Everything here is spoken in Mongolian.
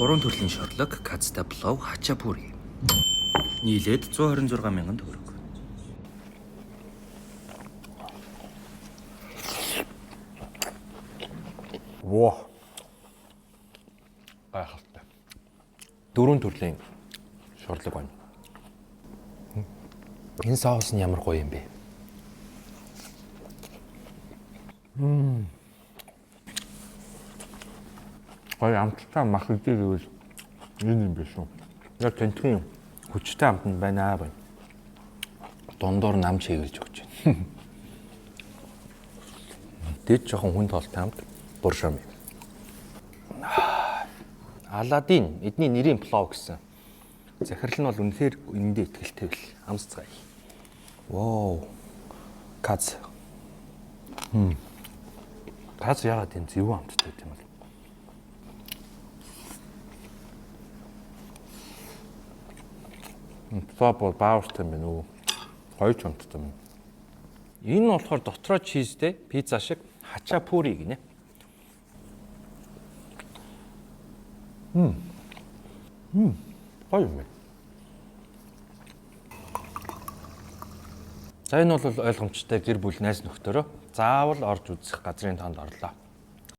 Гурван төрлийн шорлог, казта плов, хачапури. Нийлээд 126 мянган төгрөг. Во. Гайхалтай. Дөрвөн төрлийн шорлог байна. Энэ соус нь ямар гоё юм бэ? Гоё амттай мах идэх гэвэл энэ юм биш үү? Яг тэнтхэн юм. Хүчтэй амт нь байна аа байна. Дундуур нам чиглэж өгч байна. Дэд жоохон хүн тоолтой амт буршам юм. Аладдин эдний нэрийн плов гэсэн. Захирал нь бол үнэхээр энэндээ итгэлтэй бил. Амсцгаая. Вау. Каз. Каз яагаад юм зөв амттай юм бол? Плов бол баавартай юм байна уу? Гоё ч амттай юм. Энэ нь болохоор дотроо чизтэй пицца шиг хачапури гинэ. Гоё юм байна. За энэ бол ойлгомжтой гэр бүл найз нөхдөөрөө заавал орж үзэх газрын тоонд орлоо.